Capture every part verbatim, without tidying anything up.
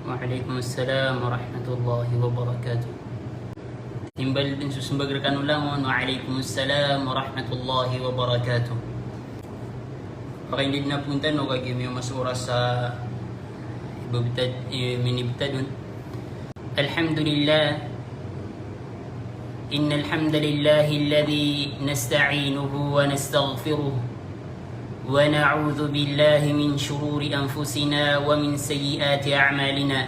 Wa alaykumus salam wa rahmatullahi wa barakatuh. Timbal dn so smbag rkano langon, wa alaykumus salam wa rahmatullahi wa barakatuh. Pakaindid na pn tano kagiya miyaoma so oras sa ibabtad, eh, minibtad on. Alhamdulillah. Innal hamdalillahilladhi nasta'inuhu wa nastaghfiruh. ونعوذ بالله من شرور أنفسنا ومن سيئات أعمالنا.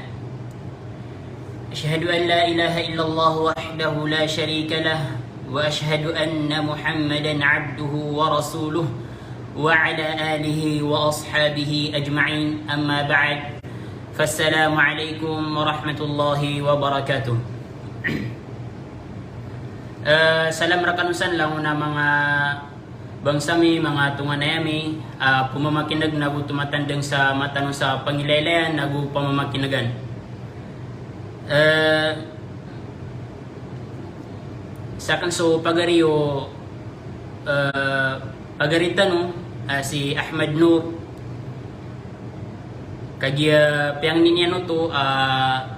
أشهد أن لا إله إلا الله وحده لا شريك له، وأشهد أن محمدا عبده ورسوله، وعلى آله وأصحابه أجمعين. أما بعد، فالسلام عليكم ورحمة الله وبركاته. Eh, salam rkano san langon a manga bangsa mi, manga tonganay ami, a pmamakineg nago tomatandang sa mata on sa pangilaylayan nago pamamakinegan. Eh, sakn so pagari o, eh, pagari tano, ah, si Ahmad Noor. Kagiya piyangnin iyan oto, ah,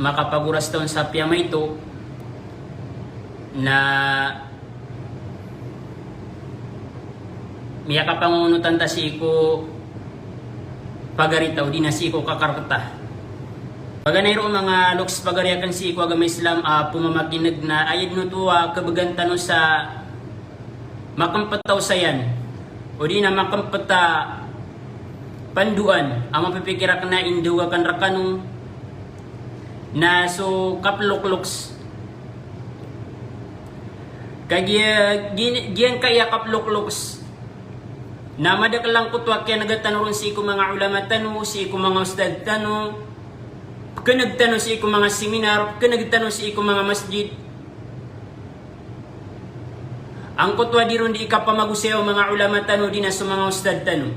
makapagoras ta on sa piyamaito na miyakapangonotan ta sii ko pagari ta odi na sii ko kakark ta. Paganay roo manga loks pagari akn sii ko agama Islam a pmamakineg na aya dn oto a kebgan tano sa makmpet a osayan odi na makmpet a pandoan a mapipikir akn a indaog akn rkano na so kaplokloks. Kagiya gin-, giyangkaya kaplokloks na madakl angkoto a kiyanega tano ron sii ko manga ulama tano, sii ko manga ustadh tano, pkeneg tano sii ko manga seminar, pkeneg tano sii ko manga masjid. Angkoto a di ron di kapamagosaya o manga ulama tano odi na so manga ustadh tano.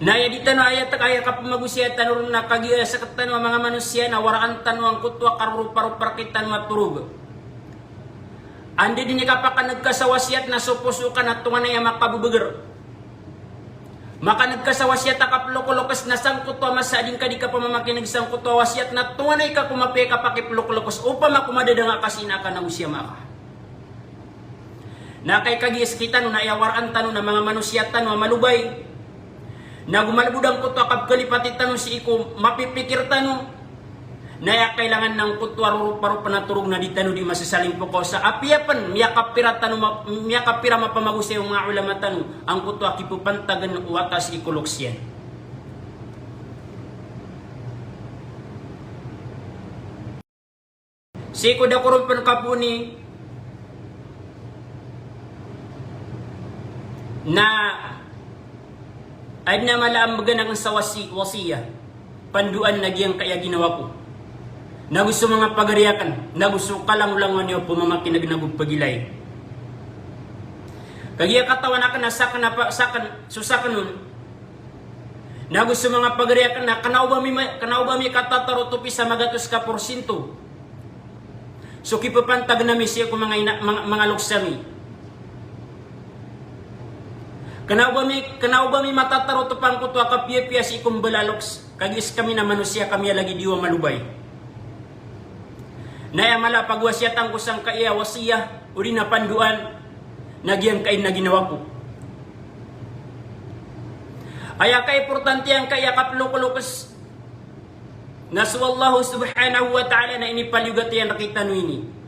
Na aya di tano aya tak aya kapamagosaya tano ron na kagiya sktano a manga manosiya na waraan tano angkoto a karoroparopa rktano a torog. Anda dn i kapakaneg ka sa wasiyat na so poso ka na tonganay a makabebegr. Makaneg ka sa wasiyat a kaplokloks na sangkoto a masa a di ngka di kapamamakineg sangkoto a wasiyat na tonganay ka ko mapiya i kapakiplokloks opama ko madadanga ka sii na aka na gosiyama ka. Na kay kagiya sktano na aya waraan tano na manga manosiya tano a malobay. Na go malbod angkoto a kapkalipati tano sii ko mapipikir tano. Na aya kailangan na angkoto a roroparopa na torog na di tano di masasalimpokaw sa apiya pn miyakapira tano ma-, miyakapira mapamagosay o manga ulama tano angkoto a kipepantagn o wata sii ko loks iyan. Sii ko da ko ron pn kapooni na adn a mala a mbgan akn sa wasi-, wasiya, pandoan na giyangkaya ginawa ko. Nago so manga pagari akn, nago so kalangolangon iyo pmamakineg nago pagilay. Kagiya katawan akn a sakn a pa-, sakn, so sakn on, nago so manga pagari akn na kna o ba mi ma-, kna o ba mi katatarotop sa magatos ka porsinto so kipepantagn ami sii ko manga ina-, manga, manga loks ami. Kna o ba mi, kna o ba mi matatarotop angkoto a kapiyapiya sii ko mbala a loks, kagiya skami na manosiya kami a lagid iyo a malobay. Na aya mala a pagwasiyatan ko sangkaya wasiya, odi na pandoan, na giyangkai na ginawa ko. Aya kaimportante angkaya kaplokloks na so Allah subhanahu wa ta'ala na inipaliyogat iyan rktano ini.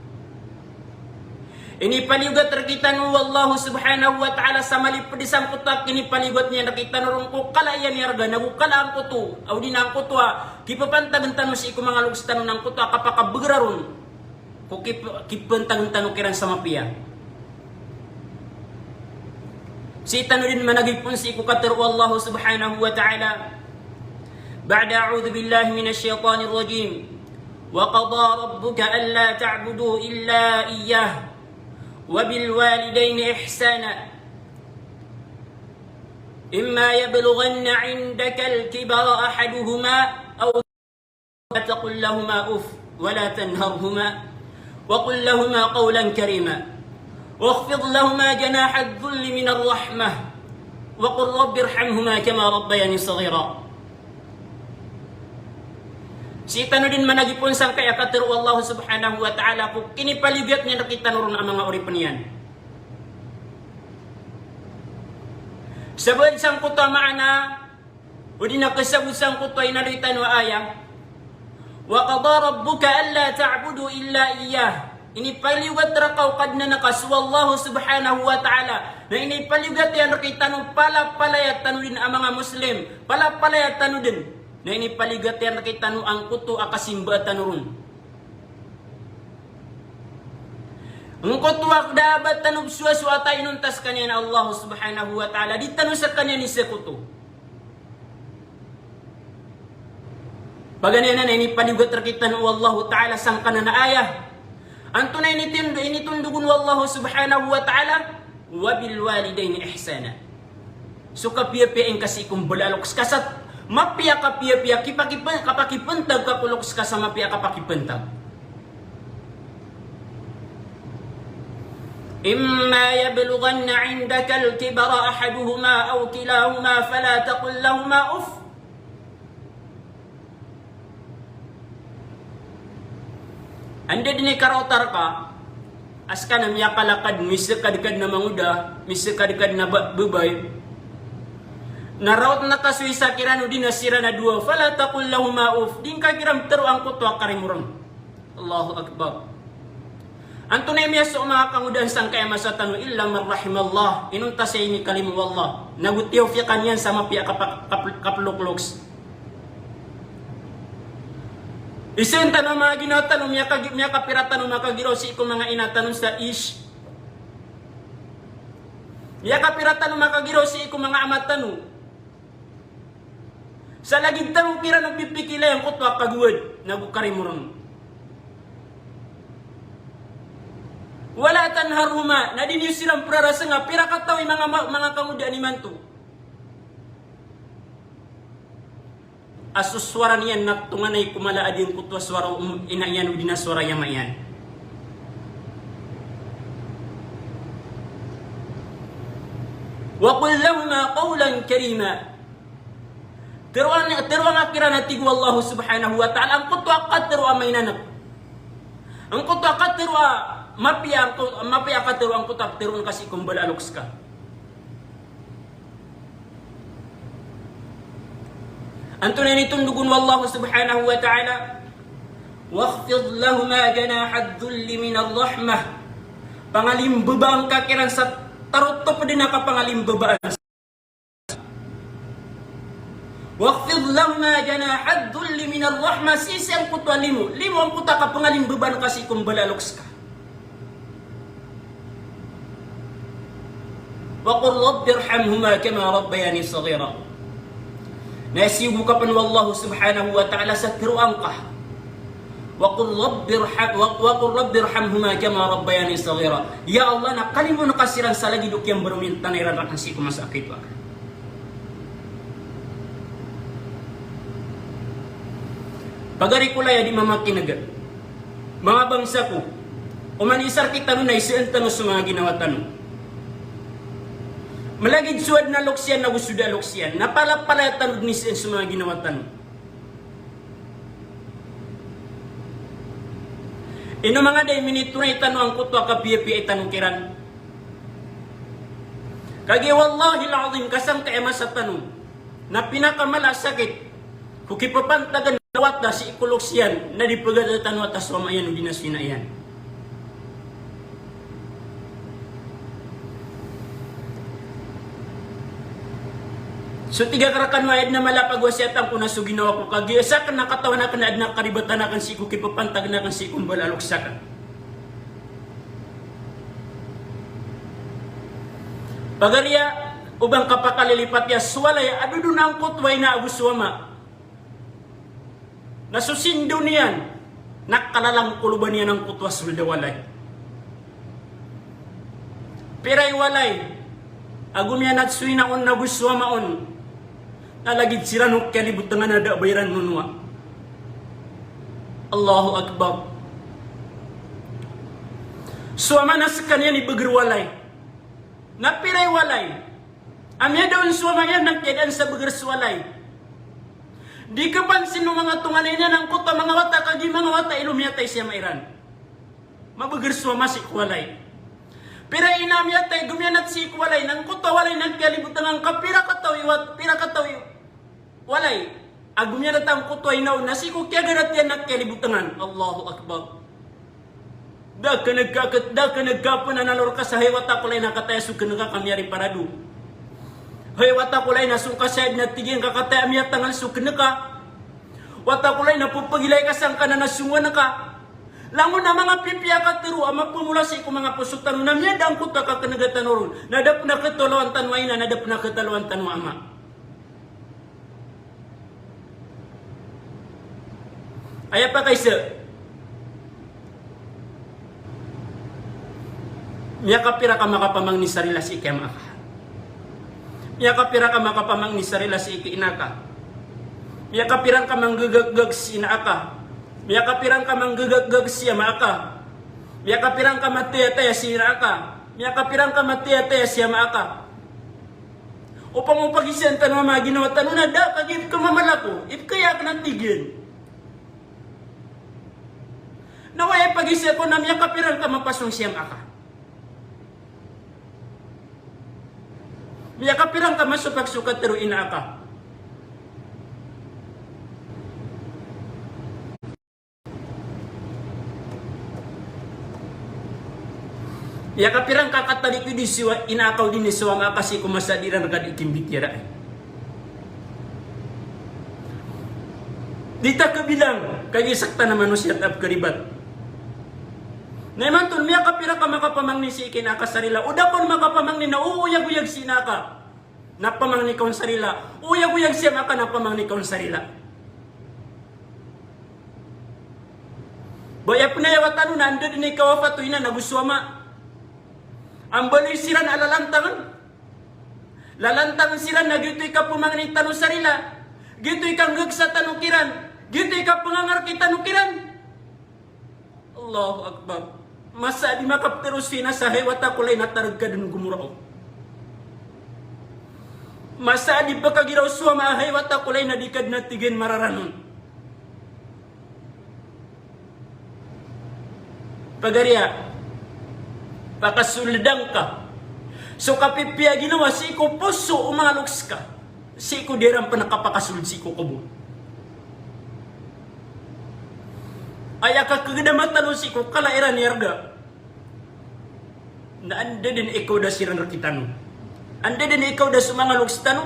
Inipaliyogat rktano o Allah subhanahu wa ta'ala sa malipd sangkoto a kinipaliyogat iyan rktano ron ko kala iyan i arga, nago kala angkoto, odi na angkoto a kipepantagn tano sii ko manga loks tano na angkoto a kapakabegra ron ko kip-, kipepantagn tano kiran sa mapiya. Sii tano dn managipon sii ko katharo o Allah subhanahu wa ta'ala. Ba'da a'udhu billahi minash shaytanir rajim. Wa qada rabbuka alla ta'budu illa iyyah. Wa bil walidayni ihsana. Imma yablughanna 'indakal kibara ahaduhuma aw لا تقل لهما أف ولا تنهرهما وقل لهما قولا كريما واخفض لهما جناح الذل من الرحمة وقل رب ارحمهما كما ربياني صغيرا. Sii tano dn managipon sangkaya katharo o Allah subhanahu wa ta'ala ko kinipaliyogat niyan rktano ron a manga oripn iyan. Sabaad sangkoto a maana, odi na kasabot sangkoto a inaloy tano a ayah, "Wa qada rabbuka alla ta'budu illa iyyah." Inipaliyogat rka o Kadnan ka so Allah subhanahu wa ta'ala. Na inipaliyogat iyan rktano, palapalaya tano dn a manga Muslim, palapalaya tano dn. Na inipaliyogat iyan rktano angkoto a kasimba tano ron. Angkoto a da a ba tano pzoasoata inonta skaniyan o Allah subhanahu wa ta'ala, di tano skaniyan isakoto. Paganay anan a inipaliyogat rktano o Allah ta'ala sangkanan a ayah. Antonaa i initond-, initondog on o Allah subhanahu wa ta'ala? "Wa bil walidayni ihsana." So kapiyapiya ingka sii ko mbala a loks ka sa mapiya a kapiyapiya, kipakipn-, kapakipntag ka ko loks ka sa mapiya a kapakipntag. "Imma yablughanna 'indakal kibara ahaduhuma aw kilahuma fala taqul lahuma uff." Anda dn i karaotar ka a ska na miyakalakad, misakadkad na mangoda, misakadkad na ba-, babay. Na raot na ka so isa kiran odi na siran a dowa, fala taqul lahuma uff, di ngka kiran ptharoa angkoto a karimo ron. Allahu Akbar. Antonaa i miyasowa o manga kangodaan sangkaya masa tano, illa man rahimallah, inonta sa inikalimo o Allah, nago tiyawfiqan iyan sa mapiya a kapa-, kap-, kaplokloks. Isn tano a manga ginawa tano, miyakagi-, miyakapira tano makagiraw sii ko manga ina tano sa ish. Miyakapira tano makagiraw sii ko manga ama tano. Sa lagid tano kiran o pipikilay angkoto a kagowad nago karimo ron. Wala tanharhuma, na di niyo siran prarasenga, pira kataw i manga ma-, manga kangodaan imanto. A so sowara niyan na tonganay ko mala a di angkoto a sowara o ina iyan odi na sowara i ama iyan. Wa qul lahuma qawlan karima. Tharoa, tharoa ngka kiran a tig o Allah subhanahu wa ta'ala, angkoto a katharo a mainanak. Angkoto a katharo a mapiya, angko-, mapiya a katharo angkoto a ptharoon ka sii ko mbala a loks ka. Antonaa i initondog on o Allah subhanahu wa ta'ala? "Wakhfid lahuma janahadh dhulli minar rahmah." Pangalimbabaan ka kiran sa tarotop dn a kapangalimbabaan. "Wakhfid lahuma janahadh dhulli minar rahmah." Sii sa angkoto a limo, limo angkoto a kapangalimbabaan ka sii ko mbala a loks ka. "Wa qur rabbirhamhuma kama rabbayani saghira." Na siyogo ka pn o Allah subhanahu wa ta'ala sa tharoa ngka, "Wa qur rabbirham-, wa, wa qur rabbirhamhuma kama rabbayani saghira." Ya Allah, na kalimoon ka siran sa lagid o kiyambaromintanay iran rakn sii ko masa a kitoa. Pagari ko laya di mamakineg. Manga bangsa ko, oman isa rktano na isaan tano so manga ginawa tano. Malagid so adn a loks iyan nago so da a loks iyan, na palapalaya tano dn isaan so manga ginawa tano. Ino manga da i minitoray tano angkoto a kapiyapiya i tano kiran. Kagiya wallahil azim, ka sangkaya masa tano na pinakamala a sakit ko kipapantagan a wata sii ko loks iyan na di pagada tano a wata so ama iyan odi na so ina iyan. So tig akn rkano a adn a mala a pagwasiyatan ko na so ginawa ko, kagiya sakn na katawan akn a adn a karibatan akn sii ko kipapantagan akn sii ko mbala a loks akn. Pagari a, o ba ngka pakalilipati a so walay a dodon angkoto a ina ago so ama. Na so sindaw niyan na kalalangkoloban iyan angkoto a sold a walay. Pira i walay a gomiyanat so ina on nago so ama on na lagid siran o kiyalibotangan a da a ba iran nonoa. Allahu Akbar. So ama na skaniyan i bagr walay. Na pira i walay a miyada on so ama iyan na kiyadaan sa bagr so walay. Di kapansin o manga tonganay niyan angkoto a manga wata, kagiya manga wata i lomiyatay si ama iran. Mabagr so ama sii ko walay. Pira i ina a miyatay, gomiyanat sii ko walay, na angkoto a walay na kiyalibotangan ka pira kataw i wat-, pira kataw i walay a gomiyanat angkoto a ina on, na sii ko kiyagarat iyan na kiyalibotangan. Allahu Akbar. Da ka nagka-, da ka nagkapn a nalor ka sa hay wata ko lay na kataya so knka ka miyariparado. Hay wata ko lay na so kasayad na tig iyan ka kataya a miyatangal so knka. Wata ko lay na ppagilay ka sangkanan a songowan ka. Langon a manga pipiya a katharo a mapemola sii ko manga poso tano na miyada angkoto a kaknga tano ron. Na da pn a khatalawan tano a ina, na da pn a khatalawan tano a ama. Aya pakaisa. Miyakapira ka makapamangni sa rila sii ki ama ka? Miyakapira ka makapamangni sa rila sii ki ina ka? Miyakapira ka manggagagag si ina ka? Miyakapira ka manggagagag si ama ka? Miyakapira ka matiyataya si ina ka? Miyakapira ka matiyataya si ama ka? Opama o pagisan tano a manga ginawa tano na da ka giya ipkamamalako, ipkaya akn a tig iyan. Na aya pagisa ko na miyakapira ka mapasong si ama ka? Miyakapira ka masopak so katharo i ina ka? Miyakapira ka katalikodi so ina ka odi na so ama ka sii ko masa a di iran ka di kimbitiyarai? Di ta kabilang, kagiya saktan a manosiya ta pkharibat. Na imanto miyakapira ka makapamangni sii ki ina ka sa rila, o da kon makapamangni na oyagoyag si ina ka na pamangni ka on sa rila, oyagoyag si ama ka na pamangni ka on sa rila. Ba aya pn a aya wata tano na anda dn i kawafat o ina nago so ama, a mbaloy siran a lalantangn. Lalantangn siran na giyoto i kapamangni tano sa rila, giyoto i kanggagsa tano kiran, giyoto i kapangangarki tano kiran. Allahu Akbar. Masa a di makaptharo si ina sa hay wata ko lay na targ ka dn gomoraok. Masa a di pkhagiraw so ama a hay wata ko lay na di ka dn a tig iyan mararanon. Pagariya, pakasoldan ka so kapipiya a ginawa sii ko poso o manga loks ka, sii ko di iran pn kapakasold sii ko kobor. Aya kakgdama tano sii ko kala iran i arga. Na anda dn i kawda siran rktano? Anda dn i kawda so manga loks tano?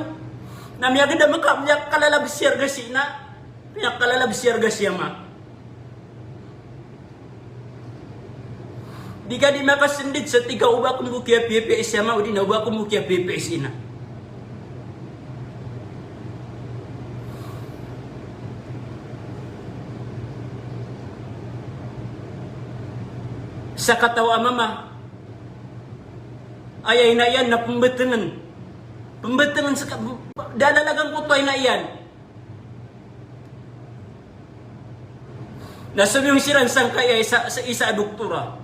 Na miyagdam ka, miyakalalab si arga si ina, miyakalalab si arga si ama. Di ka di makasndit sa tig ka o ba akn bo kiyapiyapiya si ama, odi na o ba akn bo kiyapiyapiya si ina. Sakataw a mama, aya ina iyan na pmbtngn. Pmbtngn sa ka-, da a lalag angkoto a ina iyan. Na somiyong siran sangkai a isa, sa isa a doktora.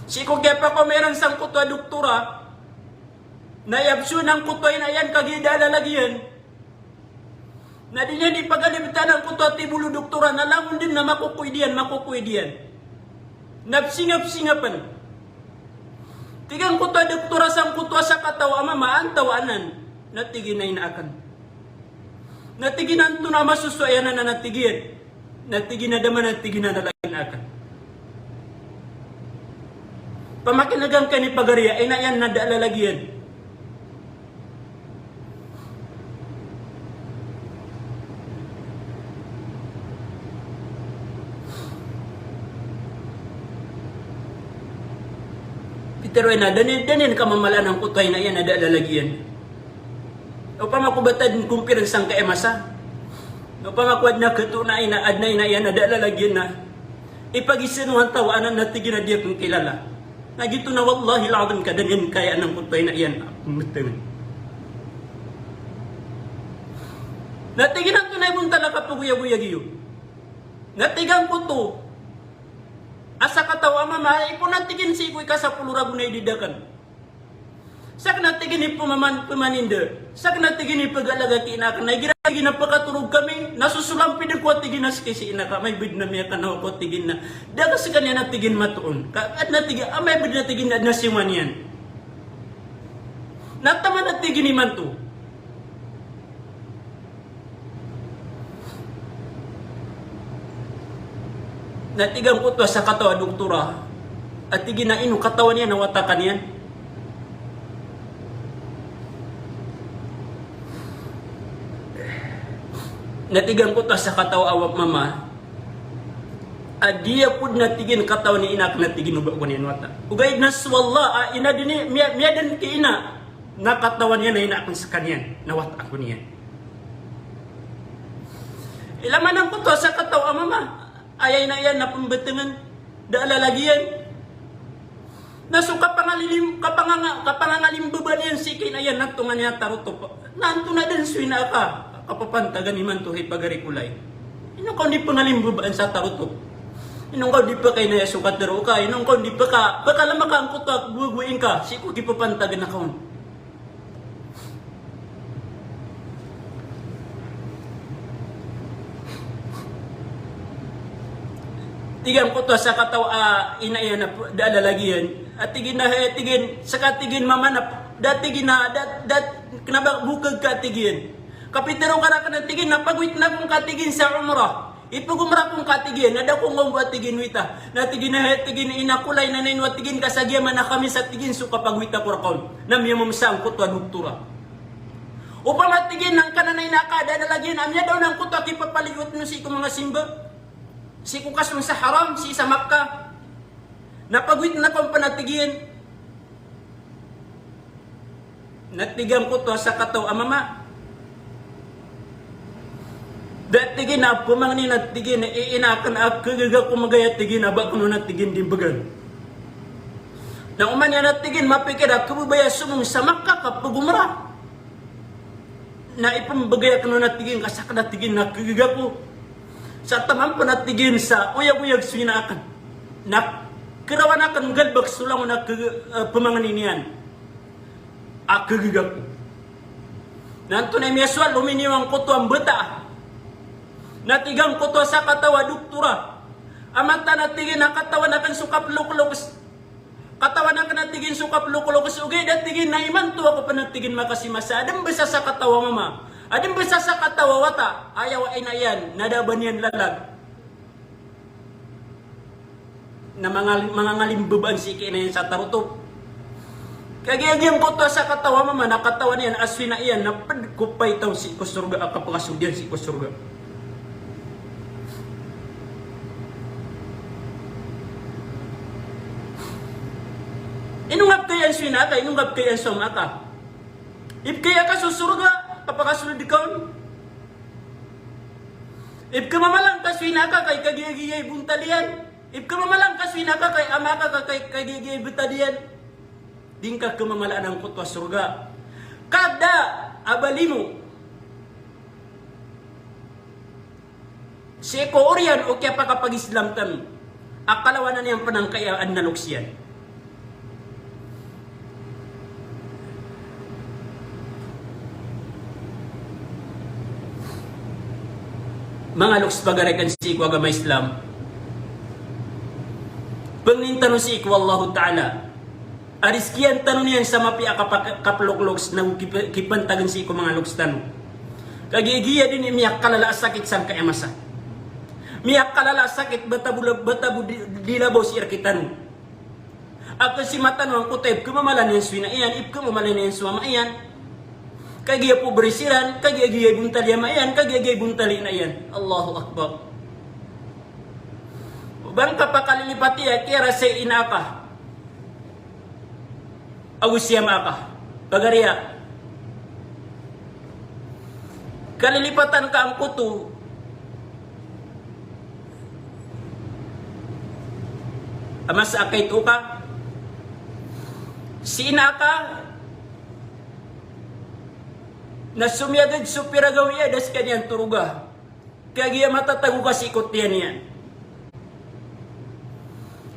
Sii ko kiyapakaoma iran sangkoto a doktora, na iyabsoon angkoto a ina iyan kagiya da a lalag iyan. Na di niyan di pagalibtan angkoto a tibol o doktora, na langon dn na makokoy diyan, makokoy diyan. Na psingap-singapn. Tig angkoto a doktora sangkoto a sakataw a mama, antaa anan? Na tig iyan a ina akn. Na tig iyan a antonaa a masosowa iyan anan, na tig iyan. Na tig iyan a da man, na tig iyan a lalag iyan akn. Pamakin'g angkaini pagari a ina iyan na da a lalag iyan. Pitharo iyan a da niyan, da niyan kamamalaan angkoto a ina iyan na da a lalag iyan. Opama ko ba ta dn kompiran sangkai a masa. Opama ko adn a katoon a ina, adn a ina iyan a da a lalag iyan na ipagiza o antaa anan, na tig iyan a di akn kilala. Na giyoto na wallahil azim ka da niyan kayaan angkoto a ina iyan a pmbtngn. Na tig iyan a antonaa i bontal a kapagoyagoyag iyo? Na tig angkoto a sakataw a mama, ipoon a tig iyan sii ko ikasapolo ragon a idad akn. Sakn a tig iyan i pmaman-, pmaninda. Sakn a tig iyan i pagalaga ki ina akn. Na igira tig iyan a pakatorog kami, na so solampid ako a tig iyan a seka si ina ka, amay bed na miyakanaw ako a tig iyan na da ka sekaniyan a tig iyan matoon. Ka, adn a tig iyan, amay bed na tig iyan na adn a siyoman iyan. Na taman a tig iyan imanto. Na tig angkoto a sakataw a doktora a tig iyan a ino katawan iyan a wata ka niyan. Na tig angkoto a sakataw a mama a di ako dn a tig iyan katawan i ina akn a tig iyan o ba ako niyan wata. Ogaid na so Allah a ina dn i, miya, miya dn ki ina na katawan iyan a ina akn sekaniyan na wata ako niyan. Ilay man angkoto a sakataw a mama, aya ina iyan na pembetengen, da a lalag iyan. Na so kapangalilim, kapanganga, kapangangalimbebaan iyan sii ki ina iyan na tonganay a tarotop. Na antonaa dn so ina aka a kapapantagan imanto, hay pagari ko lay. Ino ka on di pengalimbebaan sa tarotop? Ino ka on di pekainaya so katero ka? Ino ka on di peka, pekalama ka angkoto a kegogoi ngka sii ko kipapantagan aka on? Tig angkoto a sakataw a ina iyan a p-, da a lalag iyan a tig iyan a, hay, tig iyan, seka tig iyan mamanap, da tig iyan a, da, da, kena ba bokeg ka tig iyan. Kapitero ka raken a tig iyan na pagowitn ako ngka tig iyan sa umrah. Ipegomrah ako ngka tig iyan, na da ako ngka on bo a tig iyan wita. Na tig iyan a, hay, tig iyan, ina ko lay, na ino a tig iyan ka sa giya man a Khamis a tig iyan so kapagowit ako reka on. Na miyamamsa angkoto a doktora. Opama tig iyan na ngka na ina ka da a lalag iyan a miyadaon angkoto a kipapaliyoat on sii ko manga simba, sii ko kasong sa haram, sii sa Makkah, na pagowitn ako pn a tig iyan. Na tig angkoto a sakataw a mama, da tig iyan a pemangnin a tig iyan i ina akn a kegega ko magaya tig iyan a ba ko on a tig iyan di mbegan. Na oman iyan a tig iyan mapikir a kebebaya somong sa Makkah ka pegomrah. Na ipembegay akn on a tig iyan ka sakn a tig iyan na kegega ko. Sa taman pn a tig iyan sa oyagoyag so ina akn. Na kerawan akn nggalebek so langon a kege-, eh, pemangnin iyan a kegega ko. Na antonaa i miyasoal, lominiyo angkoto a mbata. Na tig angkoto a sakataw a doktora a mataan a tig iyan a katawan akn so kaplokloks. Katawan akn a tig iyan so kaplokloks, ogaid a tig iyan na imanto ako pn a tig iyan makasimasa. Adn bes a sakataw a mama, adn bes a sakataw a wata, aya ina iyan na da a ba niyan lalag. Na mangal-, mangangalimbebaan sii ki ina iyan sa tarotop. Kagiya giyangkoto a sakataw a mama na katawan iyan a so ina iyan na ped ko paitaw sii ko sorga a kapakasold iyan sii ko sorga. Ino nga pekayaan so ina ka, ino nga pekayaan so ama ka? Ipekaya ka so sorga, kapakasold ka on. Ipekemamalan ka so ina ka, kay kagiya-giya i bontal iyan. Ipekemamalan ka so ina ka, kay ama ka, kay kagiya-giya i bontal iyan. Di ngka kemamalaan angkoto a sorga. Ka da a ba limo sii ko oriyan o kiyapakapag-Islam tano a kalawanan iyan pn angkaya adn a loks iyan. Manga loks pagari akn sii ko agama Islam, pangnin tano sii ko Allahu Ta'ala a rizkian tano niyan sa mapiya a kapa-, kaplokloks nago kip-, kipantagn sii ko manga loks tano. Kagiya-giya dn i miyakalala a sakit sangkaya masa. Miyakalala a sakit, bata bo la-, bata bo di, di labaw sii rktano. A kasimatano angkoto a ipkhamamalan iyan so ina iyan, ipkhamamalan iyan so ama iyan. Kagiya pobri siran, kagiya-giya i bontal i ama iyan, kagiya-giya i bontal i ina iyan. Allahu Akbar. Ba ngka pakalilipati a kiyarasay i ina aka ago si ama aka. Pagariya, kalilipatan ka angkoto a masa a kaito ka si ina aka, na somiyagad so piragawi a da skaniyan toroga. Kagiya matatago ka sii ko tiyan iyan.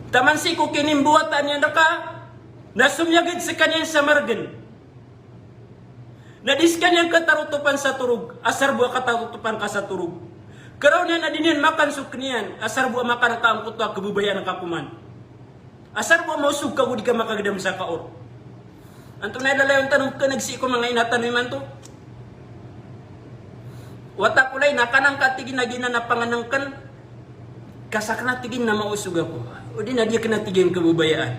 Taman sii ko kinimboatan iyan rka, na somiyagad skaniyan sa margn. Na di sekaniyan katarotopan sa torog, asar bo a katarotopan ka sa torog. Keraw niyan a di niyan makan so keniyan, asar bo a makan ka angkoto a kebabayaan ka koman. Asar bo a maosog ka go di ka makagedam sa kaor. Antonaa i lalayon tano keneg sii ko manga ina tano imanto? Wata ko lay na kanan ka tig iyan a giyanan a pangenengken, ka saken a tig iyan na maosog ako. O di na di aken a tig iyan kebabayaan.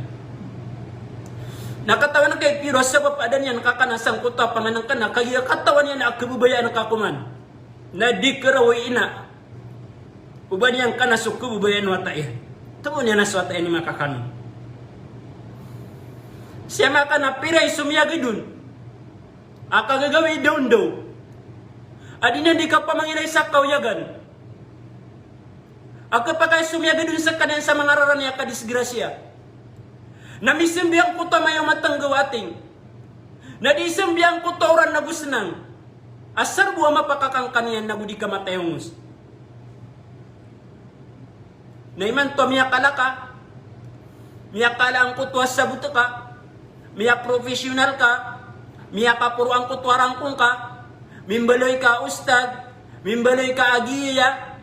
Na katawan ka i piro a sabap a da niyan kakana sangkoto a pangenengken na kagiya katawan iyan a kebabayaan ka koman. Na di keraw i ina o ba niyan kana so kebabayaan o wata iyan. Tomo niyan a so wata iyan i makakano. Siyama ka na pira i so miyaged on a kagagawii daondaw a di niyan di kapamangiray sa kaoyagan. A kepakay so miyaged on sekaniyan sa manga rarani a kadisgrasya. Na misembi angkoto a mayaw matenggaw a ating. Na di sembi angkoto a oran na go senang. Asar bo a mapakakangkan iyan na go di ka matayongos. Na imanto a miyakala ka, miyakala angkoto a sabot ka, miyaprofessional ka, miyakaporo angkoto a rangkong ka, mimbaloy ka a ustad, mimbaloy ka a giya.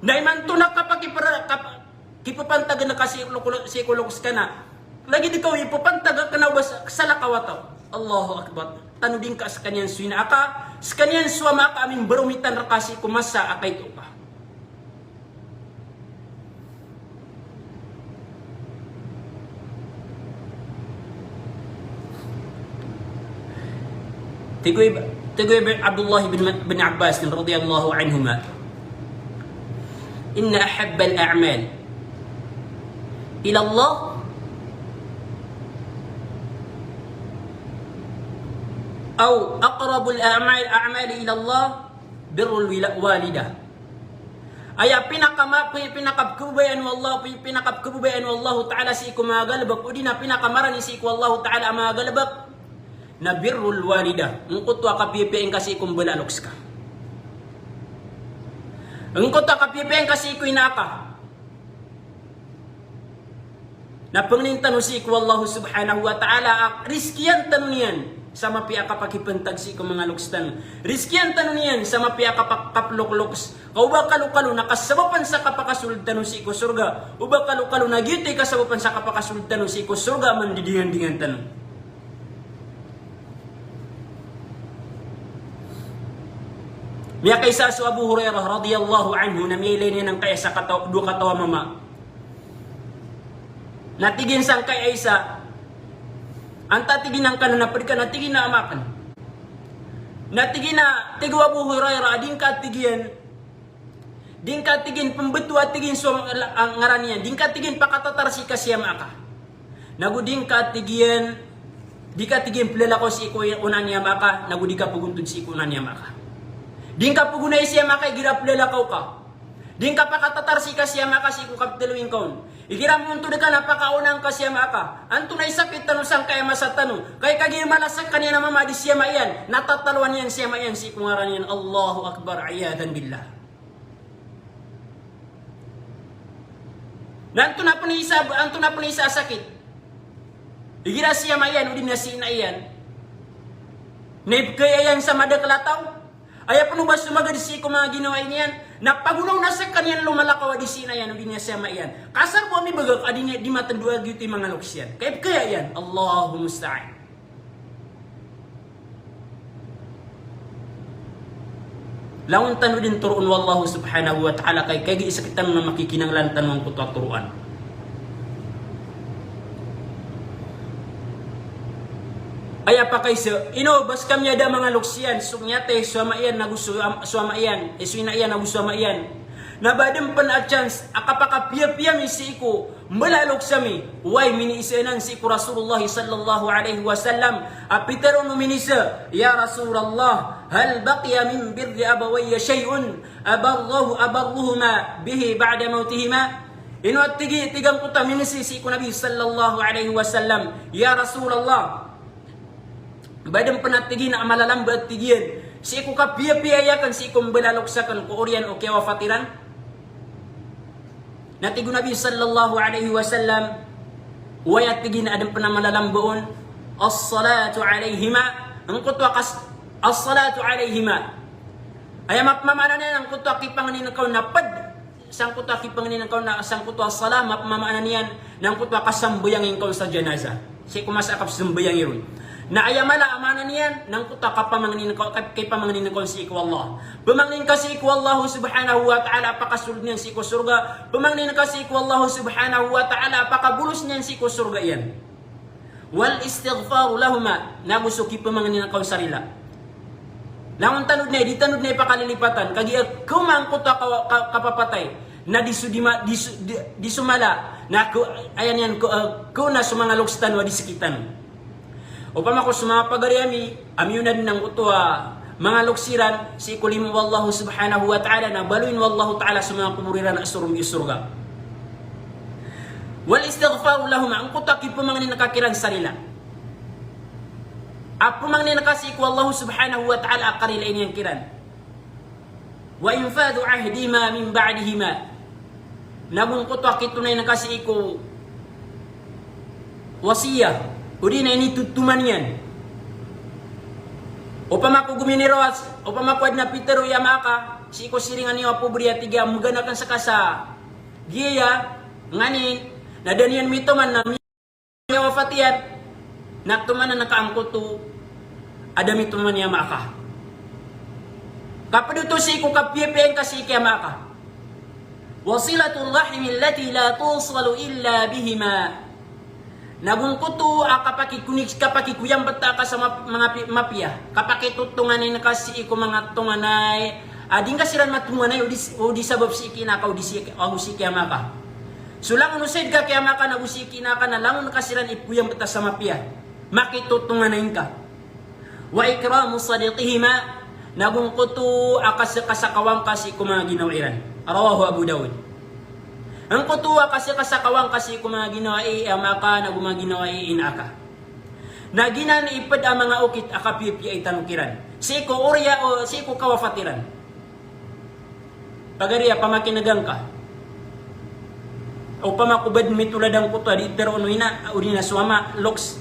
Na imanto na kapakipera-, kap-, kipepantagen ka sii ko lok-, sii ko loks ka na lagid ka o ipepantaga ka na o ba sa, salakaw a taw. Allahu Akbar. Tano di ngka sekaniyan so ina aka, sekaniyan so ama aka a mimbaromitan reka sii ko masa a kaito ka. Tig o Ib-, tig o Ib-, Abdullah bin, bin Abbas radhiyallahu anhuma, "Inna ahabbal a'mal ila Allah, aw aqrabul a'mal, a'mali ila Allah, birrul wila-, walidah." Aya pinakama-, pi-, pinakapkebabayaan o Allah, pi-, pinakapkebabayaan o Allahu Ta'ala sii ko manga galebek, odi na pinakamarani sii ko Allahu Ta'ala a manga galebek, na birrul walidah, angkoto a kapiyapiya ingka sii ko mbala a loks ka. Angkoto a kapiyapiya ingka sii ko ina aka. Na pangnin tano sii ko Allah Subhanahu wa Ta'ala a rizkian tano niyan sa mapiya a kapakipantag sii ko manga loks tano. Rizkian tano niyan sa mapiya a kapak-, kaplokloks. Ka o ba kalokalo na kasabapan sa kapakasold tano sii ko sorga. O ba kalokalo na giyoto i kasabapan sa kapakasold tano sii ko sorga a mandidingandingan tano. Miyakaisa so Abu Hurairah radhiyallahu anhu na miyailay niyan angkaya sa kataw-, dowa kataw a mama. Na tig iyan sangkaya isa, antaa tig iyan angkanan a ped ka, na tig iyan a ama aken. Na tig iyan a, tig o Abu Hurairah, di ngka tig iyan, di ngka tig iyan pembetowa tig iyan so, a, ngaran iyan, di ngka tig iyan pakatatar sii ka si ama aka. Nago di ngka tig iyan, di ka tig iyan pelalakaw sii ko onaan i ama aka, nago di ka pegontod sii ko onaan i ama aka. Di ngka pegonai si ama aka igira pelalakaw ka. Di ngka pakatatar sii ka si ama aka sii ko kapetelo ingka on. Igira montod ka na pakaonaan ka si ama aka. Antonaa i sakit tano sangkaya masa tano. Ka ikagiya mala sekaniyan a mama a di si ama iyan, na tatalowan iyan si ama iyan sii ko ngaran iyan. Allahu Akbar, iyadhan billah. Na antonaa pen i isa, antonaa pen i isa a sakit. Igira si ama iyan, odi na si ina iyan. Na ipekaya iyan sa madakel a taw. Aya pen o ba somagad sii ko manga ginawai niyan. Na pagonaw na sekaniyan lomalakaw a di si ina iyan, odi na si ama iyan. Ka asar bo a mibagak a di niyan, di matendo a giyoto i manga loks iyan. Ka ipekaya iyan. Allahul musta'an. Langon tano den toroon o Allah Subhanahu wa Ta'ala, ka ikagiya sakit tano na makikinanglan tano angkoto a toroan. Aya pakaisa, ino, bas ka miyada a manga loks iyan, so miyatay so ama iyan, nago so am-, so ama iyan, eh, so ina iyan, nago so ama iyan. Na ba den pen a chance a kapakapiyapiya mi sii ko mbala a loks ami, oway, miniisa anan sii ko Rasulullah sallallahu alaihi wasallam, a pitaro o miniisa, "Ya Rasulullah, hal baqiya min birri abawayya shay'un abarruhu, abarruhuma bihi ba'da mawtihima?" Ino a tig i, tig angkoto a miniisa sii ko Nabi sallallahu alaihi wasallam, "Ya Rasulullah, ba den pen a tig iyan a malalamba a tig iyan sii ko kapiyapiya aken sii ko mbala a loks aken ko oriyan o kiyawafat iran?" Na tig o Nabi sallallahu alaihi wasallam, oway, a tig iyan, a den pen a malalamba on, as-salatu alaihima, angkoto a kas-, As-salatu alayhima. Aya mapmamaana niyan na angkoto a kipangnin ka on na pd, sangkoto a kipangnin ka on na sangkoto a salah, mapmamaana niyan na angkoto a kasambayang ingka on sa janaza. Sii ko masa a kapsambayang iron. Na aya mala a maana niyan na angkoto a kapamangnin ka, kap-, kipamangnin ka on sii ko Allah. Pmangnin ka sii ko Allah subhanahu wa ta'ala a pakasold niyan sii ko sorga. Pmangnin ka sii ko Allah subhanahu wa ta'ala a pakabolos niyan sii ko sorga iyan. Wal istighfaru lahuma, nago so kipmangnin ka on sa rila. Langon tano dn aya, di tano dn aya pakalilipatan, kagiya kawma angkoto a ka-, ka-, kapapatay, na di so di ma-, di so, di, di so mala, na ko, aya niyan ko, eh, ko na so manga loks tano a di sktano. Opama ko so manga pagari ami, a miyonan angkoto a manga loks iran sii ko limo o Allah subhanahu wa ta'ala, na baloyin o Allah ta'ala so manga kobor iran a soron i sorga. Wal istighfaru lahuma, angkoto a kipmangnin ka kiran sa rila. A pmangnin ka sii ko Allah subhanahu wa ta'ala a karilain iyan kiran. Wa infadhu ahdihima min ba'dihima. Nago angkoto a kitonayn ka sii ko wasiyah, odi na initotoman iyan. Opama ko gominiraw a, opama ko adn a pitharo i ama aka sii ko siringan iyo a pobri a tig a mganakn ska sa giyaya nganin, na da niyan mitoman na miyawafat iyan, na tomanan ka angkoto a da mitoman i ama aka. Kapd oto sii ko kapiyapiya ingka sii ki ama aka. Wa silatul rahimi allati la tusalu illa bihima. Nago angkoto a kapakikonik-, kapakikoyambta ka sa map-, manga pi-, mapiya. Kapakitotonganay ka sii ko manga tonganay a di ngka siran matonganay o di s-, o di sabap sii ki ina ka o di sii ki, ago sii ki ama ka. So langon o sayd ka ki ama ka nago sii ki ina ka na langon ka siran ipoyambta sa mapiya. Makitotonganay ngka. Wa ikramu sadiqihima, nago angkoto a kas-, kasakawan ka sii ko manga ginawa iran. Rawahu Abu Dawud. Angkoto a kas-, kasakawan ka sii ko manga ginawa i ama ka nago manga ginawa i ina ka. Na giyanan i pd a manga okit a kapiyapiya i tano kiran sii ko oriyan o sii ko kawafat iran. Pagari a pamakin'g angka. Opama ko ba dn mitolad angkoto a di tharoon o ina, odi na so ama, loks.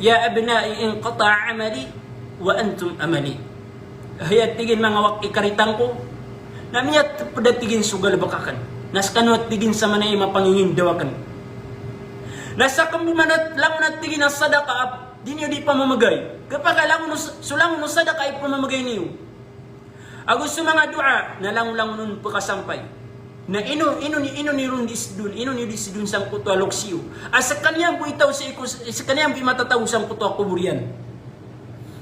Ya abna'i inqata'a amali wa antum amali. Hay, a tig iyan, manga wak i karitang ko, na miyatpd a tig iyan so galbk akn. Na skano a tig iyan sa manay mapangingindaw akn. Na sakn bo man a langon a tig iyan a sadaka a di niyo di pamamgay. Khapakay langon o s-, so langon o sadaka i pamamgay niyo. Ago so manga doa na langolangon on pkasampay. Na ino, ino ni, ino niyo ron di sdon, ino niyo di sdon sangkoto a loks iyo a skaniyan bo i taw sii ko, skaniyan bo i matatago sangkoto a kobor iyan.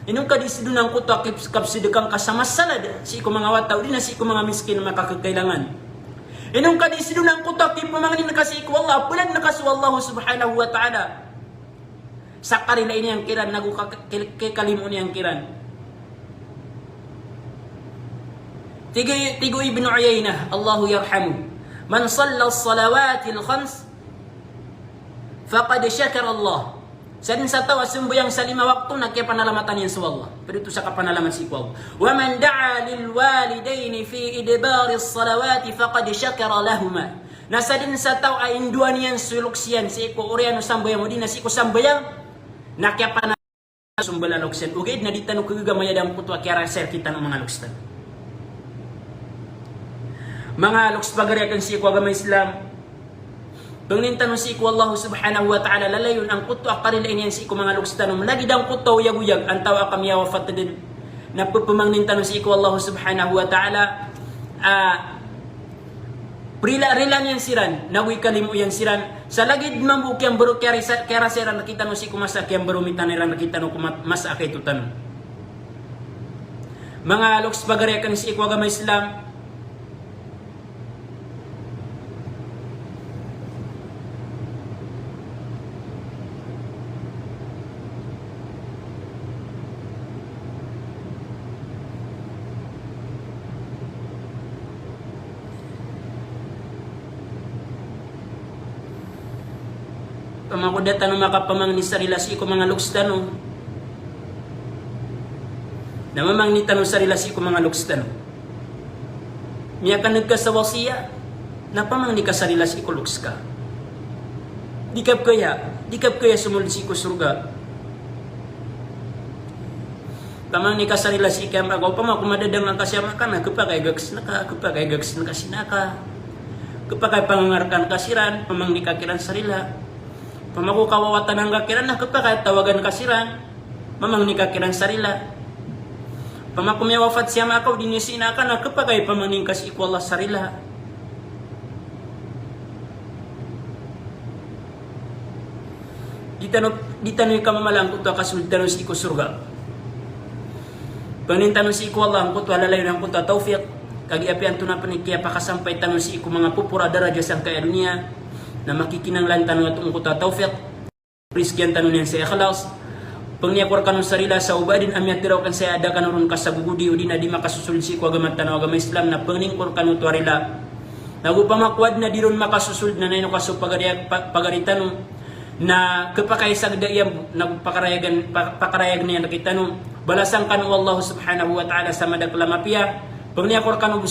Ino ngka di sdon angkoto a kip-, kapsdka ngka sa masalad sii ko manga wata, odi na sii ko manga miskin a makakakailangan. Ino ngka di sdon angkoto a kipmangnin ka sii ko Allah a pladn ka so Allah subhanahu wa ta'ala. Sa karilain iyan kiran, nago ka-, ki-, kikalimoon iyan kiran. Tig i, tig o Ibn Uyaynah, Allahu yarhamuh, "Man salla as-salawatil khams faqad shakara Allah." Sadn sa taw a sambayang sa lima wakto na kiyapanalamatan iyan so Allah. Pd oto sa kapanalamat sii ko Allah. "Wa man da'a lil walidayni fi idbari as-salawati faqad shakara lahuma." Na sadn sa taw a indoan iyan so loks iyan sii ko oriyan o sambayang, odi na sii ko sambayang, na kiyapanalamatan so mbala a loks iyan. Ogaid na di tano khagaga mayadam koto a kiyarasay rktano o manga loks tano. Manga loks pagari akn sii ko agama Islam. Pangnin tano sii ko Allah subhanahu wa ta'ala, lalayon angkoto a karilain iyan sii ko manga loks tano. Lagid angkoto a oyagoyag, antawaa ka miyawafat dn. Na pphamangnin tano sii ko Allah subhanahu wa ta'ala, ah, prila-, rilaan iyan siran, nago ikalimo iyan siran. Sa lagid mambo o kiyambaro kiyarisa-, kiyarasay iran rktano sii ko masa a kiyambaro mitanay iran rktano ko mat-, masa a kaito tano. Manga loks pagari akn sii ko agama Islam. Opama ko da tano makapamangni sa rila sii ko manga loks tano, na mamangni tano sa rila sii ko manga loks tano. Miyakan'g ka sa wasiyah, na pamangni ka sa rila sii ko loks ka. Di ka pkaya, di ka pkaya somold sii ko sorga. Pamangni ka sa rila sii ki ama ka, opama ko madadanga ka si ama ka na khapakay gakes na ka, khapakay gakes na ka si ina ka. Khapakay pangangarkan ka siran, pamangni ka kiran sa rila. Opama ko kawawatan angka kiran na khapakay tawagan ka siran, pamangni ka kiran sa rila. Opama ko miyawafat si ama ka odi na si ina ka na khapakay pamangni ka sii ko Allah sa rila. Di tano, di tano ikamamala angkoto a kasold tano sii ko sorga. Pangnin tano sii ko Allah angkoto a lalayon angkoto a tawfiq. Kagiya apiya antonaa pn i kiyapakasampay tano sii ko manga popor a daraja sangkaya doniya, na makikinanglan tano angkoto a tawfiq. Rizkian tano niyan sa ikhlas. Pangni ako rkano sa rila sa o ba dn a miyatiraw akn sa aya a da kano ron kasagogodi odi na di makasosold sii ko agama tano a agama Islam, na pangnin ko rkano oto a rila. Na go opama ko adn a di ron makasosold na naino ka so pagari, pa-, pagari tano, na khapakay sagda iyan bo, na go pakarayagan, pa-, pakarayag niyan rktano. Balasan kano o Allah subhanahu wa ta'ala sa madakl a mapiya. Pangni ako rkano bo